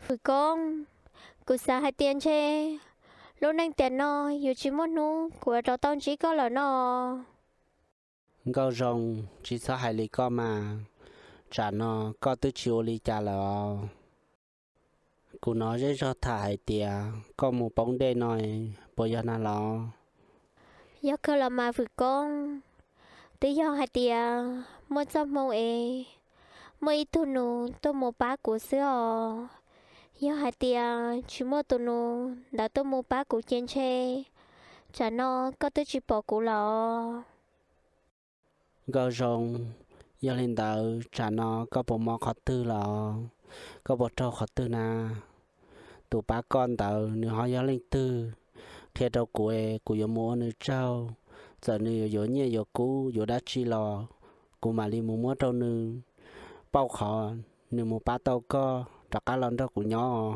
Vwm Koob, kuv xav hais tias ntshe lub neej tiam no yuav tsis muaj hnub kuv yuav rov tau ntsib koj lawm no. Nkauj Zoo, tsis txhob hais li koj mas, tsam no koj twb tsis ua li cas lawm os. Kuv hnov zej zog tham hais tias koj mus poob dej no, puas yog na los? Yog kawg los mas Vwm Koob, twb yog hais tias muaj txoj hmoo es muaj ib tug nus tuaj mus pab kuv xwb os. Yog hais tias tsis muaj tus nus ntawd tuaj mus pab kuv ces ntshe tsam no koj twb tsis pom kuv lawm os. Nkauj Zoo, yog li ntawd tsam no koj puas mob qhov twg los? Koj puas raug qhov twg na? Tus pab koj ntawd nws ho yog leej twg? Qhia rau kuv es kuv yuav mus ua nws tsaug. Txawm nws yuav yuav nyiaj yuav kub yuav dab tsi los kuv mam li mus muab rau nws, pauj qhov nws mus pab tau koj rov qab los nrog kuv nyob.